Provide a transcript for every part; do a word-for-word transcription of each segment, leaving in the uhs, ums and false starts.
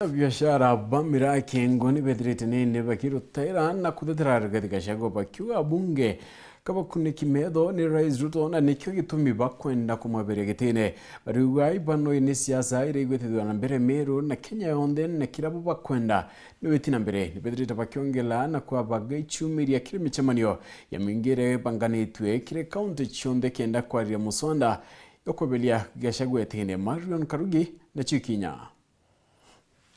Biashara ba miraa Kiengwa ni bethirite nene bakirutaira na kuthetera Rigathi Gachagua, bakiuga abunge kabakuniki metho ni Rais Ruto, na nikio gitumi bakwenda kumweberia gitine. Bariuga ibano ni siasa iria igwitithua na mbere Meru na Kenya yonthe, na kira bo bakwenda ni witi na mbere. Ni bethirite bakiongela na kwaba gaichumiria kiri micemanio ya mwingi iria ibanganitue kiri kaunti cionthe kenda kwariria muswanda ya kweberia Gachagua itine. Marion Karugi na Chikinya.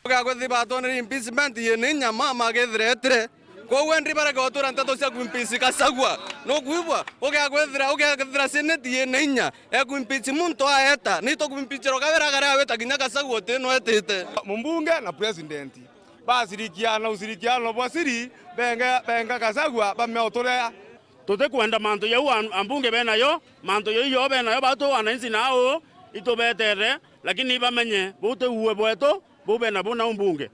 Ugea kwithira batonere impeachment yina inya, mama agethira etire. Kwou endi bareke gutura nteto cia kuimpeach Gachagua. Nukwigua? Ugea kwithira, ugea kwithira Senate yina inya, ekuimpeach muntu aeta. Ni tukuimpeachirwa kabira karia wita kinya Gachagua uti no etite. Mumbunge na president. Basirikiana ushirikiano bwa siri, benga, benga Gachagua, bamea uturea. Tutikwenda mantu jau a-, ambunge benayo, mantu jau jo benayo, batu wananchi nao itubetere, lakini bamenye buu ti uwe bwetu, buu bena bu nau mbunge.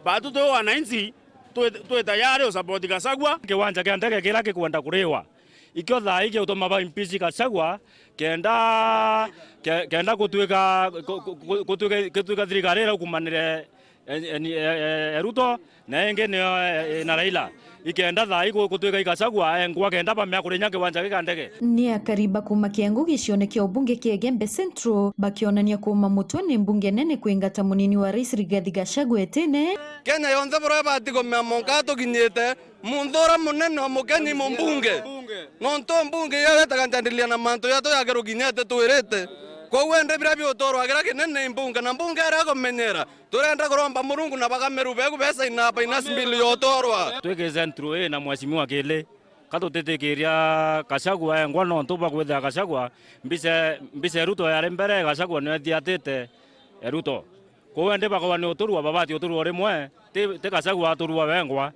Batu twi wananchi, twi, twi tayari usupport Gachagua. Kiwanja kia ndege kiria gikwenda kuriwa, ikio thaa ii giutuma ba impeach Gachagua, kenda, ke-, kenda gutuika, gu-, gu-, gu-, gutuika, gutuika thirikari iria ukumanire e, e, ni, e, e, e Ruto, na ingi nio, e, e, na Raila. Ikenda thaa ii gu-, gutuika i Gachagua engwa kenda bamea kurinya kiwanja giki kia ndege. Ni akariba kuma Kiengwa gicione kia ubunge kia Igembe Central, bakionania kuuma mutwe ni mbunge nene kwingata munini wa rais Rigathi Gachagua itine. Kenya yonthe bura ibati kumea monka tukinyite, muntu uria munene o Mukenya i mumbunge. Nontu mbunge iyo yetaga njandiriria na mantu jatu jake rukinyete twirite. Kwou ende biria biutorwa kiria kinene i mbunge, na mbunge iria igumenyera. Turenda kuromba Murungu na bagameru begu besaina finance bill yotorwa. Twi ki Central ii na Mheshimiwa Kili, ka tutitikiria Gachagua engwa nontu bwa kwithira Gachagua, mbica, mbica e Ruto yari mbere, Gachagua nio ethiatite e Ruto. Kwou endi bakoba ni uturua, babati uturua rimwe, ti, ti Gachagua aturua wengwa.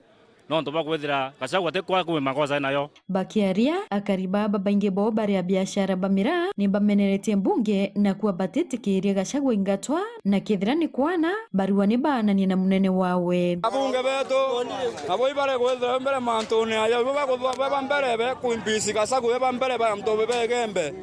Nontu bwa kwithira Gachagua ti kwa kwi makosa enayo. Bakiaria, akari baa babaingi bo bari a biashara ba miraa ni bameneretie mbunge na kuuga batitikiria Gachagua ingatwa, na kethira ni kwana, barua ni baananie na munene wawe. Abunge betu, nabo ibare kwithira mbere mantune aja, ibo bakuthwa beba mbere be kuimpeach Gachagua, beba mbere ba antu be Igembe.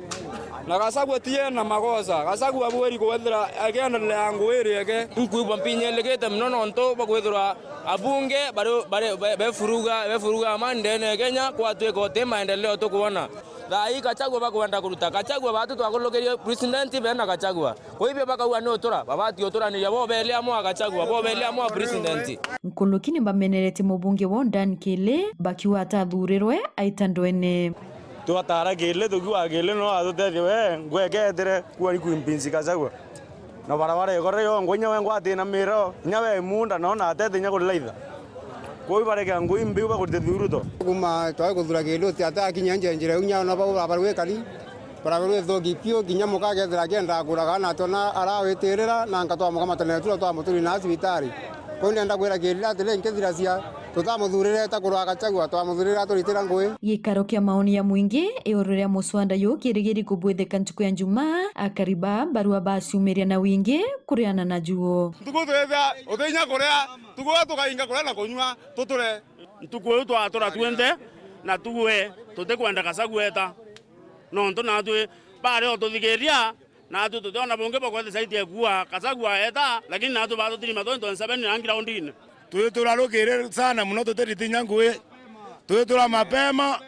Na Gachagua ti ena makosa, Gachagua bweri kwithira akiendelea nguiri eke. Nkwigua mpinyelikite mono nontu bwa kwithirwa abunge bari, bari, be, befuruga, befuruga amani ndene ya Kenya, kwatwika uti maendeleo tukwona. Thaa ii Gachagua bakwenda kuruta. Gachagua batu twakurukirie president bena Gachagua. Kwa hivyo bakauga ni utura, babati uturaniria bo beli amwe a Gachagua, bo beli amwe a president. Nkuruki ni bameneretie mubunge wa Wundanyi Kili, bakiuga atathurirwe aita ndwene. Twatara Kili, tukiuga Kili no atutethie we, ngweketire, kuari kuimpinsi Gachagua. Na barabara igore yo, ngwa inya we ngwati na miro, inya we munda, no natete inya kuri laitha. Kwou ibarekea ngui mbiu bakurite thuruto. Kuma twai kuthura Kili uti atakinya nje njira iu, inya ona bau barabara gwikari, barabara ithuki piu, kinya muka akethira akienda kuraga, na twona arawitirira, na nka twamukamata na tura twamuturi na cibitari. Kwou ndenda kwira Kili atiri, nkithiracia, tutamuthurire ta kurwa Gachagua, twamuthurire aturitira ngui. Gikaro kia maoni ya mwingi iguru ria muswanda yu kirigiri kubwithika ntuku ya Njumaa, akari ba barua baciumiria na wingi kuriana na juo. Ntuku twithia utinya kuria, ntuku tukainga kuria na kunyua, tuture. Ntuku iu twatura twinthe, na tuwe tutikwenda Gachagua eta. Nontu natwi bari o tuthikiria, natwi tutiona bungi bwa kwethira saiti ekuua Gachagua eta, lakini natwi baa tutiri matwe twenty seven na groundine. Twitura rukiri sana mono, tutiritinya ngui. Twitura mapema,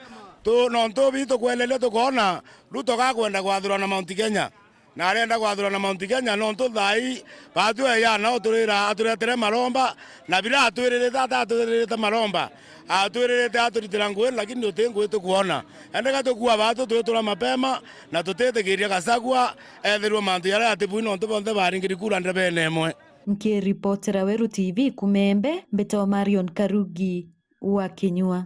tu, nontu bi tukweleria tukoona Ruto gakwenda kwathurwa na Mount Kenya. Na arenda kwathurwa na Mount Kenya, nontu thaa ii baatwi eya nao turira aturetere maromba, na bira atwiririte, ata atwiririte maromba, atwiririte aturitira ngui, lakini uti ngui tukwona. Endeka tukua baatwi twitura mapema, na tutitikiria Gachagua ethirwe mantu jaria atibui, nontu bonthe baringiri kura ndebene imwe. Nkiripotera Weru T V kuuma Embe, mbitagwa Marion Karugi wa Kinyua.